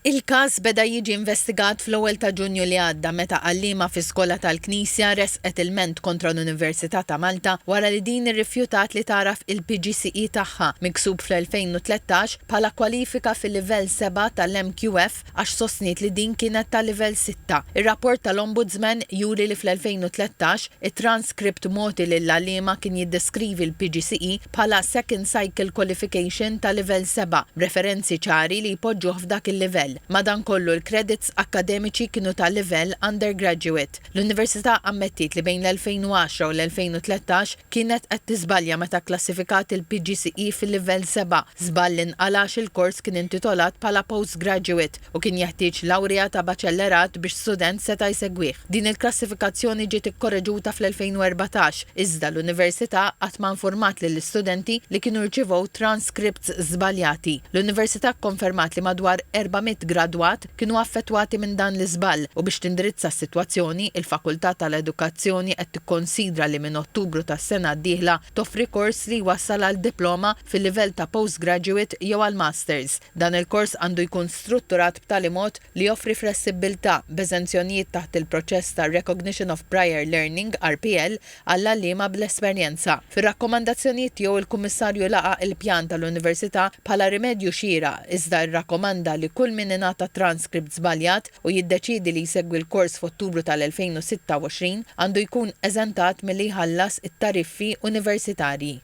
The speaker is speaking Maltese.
Il-każ beda jiġi investigat fl-ewwel ta' Ġunju li għadda meta għalliema fi skola tal-Knisja ressqet ilment kontra l-Università ta' Malta wara li din irrifjutat li tagħraf il-PGCE tagħha miksub fl-2013 bħala kwalifika fil-livell sebgħa tal-MQF għax sostniet li din kienet ta' livell sitta. Ir-rapport tal-Ombudsman juri li fl-2013 it-transkript mogħti lill-għalliema kien jiddeskrivi l-PGCE bħala Second Cycle Qualification ta' livell sebgħa, b'referenzi ċari li jpoġġuh f'dak il-livell. Madankollu, l-credits akkademiċi kienu ta' livell undergraduate. L-Università ammettiet li bejn l-2010 u l-2013 kienet qed tiżbalja meta kklassifikat il-PGCE fil-livell sebgħa, żball li nqala' għax il-kors kien intitolat bħala postgraduate u kien jeħtieġ lawrija ta' baċellerat biex student seta' jsegwih. Din il-klassifikazzjoni ġiet ikkoreġuta fl-2014, iżda l-Università qatt ma informat lill-istudenti li kienu rċivew transcripts żbaljati. L-Università kkonfermat li madwar 400 gradwat kienu affettwati minn dan l-iżball u biex tindirizza s-sitwazzjoni, il-Fakultà tal-Edukazzjoni qed tikkonsidra li minn Ottubru tas-sena d-dieħla toffri kors li jwassal għal diploma fil-livell ta' postgraduate jew għal masters. Dan il-kors għandu jkun strutturat b'tali mod li joffri flessibbiltà, b'eżenzjonijiet taħt il-proċess ta' Recognition of Prior Learning, RPL, għall-għalliema bl-esperjenza. Fir-rakkomandazzjonijiet tiegħu il-Kummissarju laqa' il-pjan tal-Università bħala rimedju xieraq iżda rrakkomanda li kull min ingħata transkript żbaljat u jiddeċiedi li jsegwi l-kors f'Ottubru tal-2026 għandu jkun eżentat milli jħallas it-tariffi universitarji.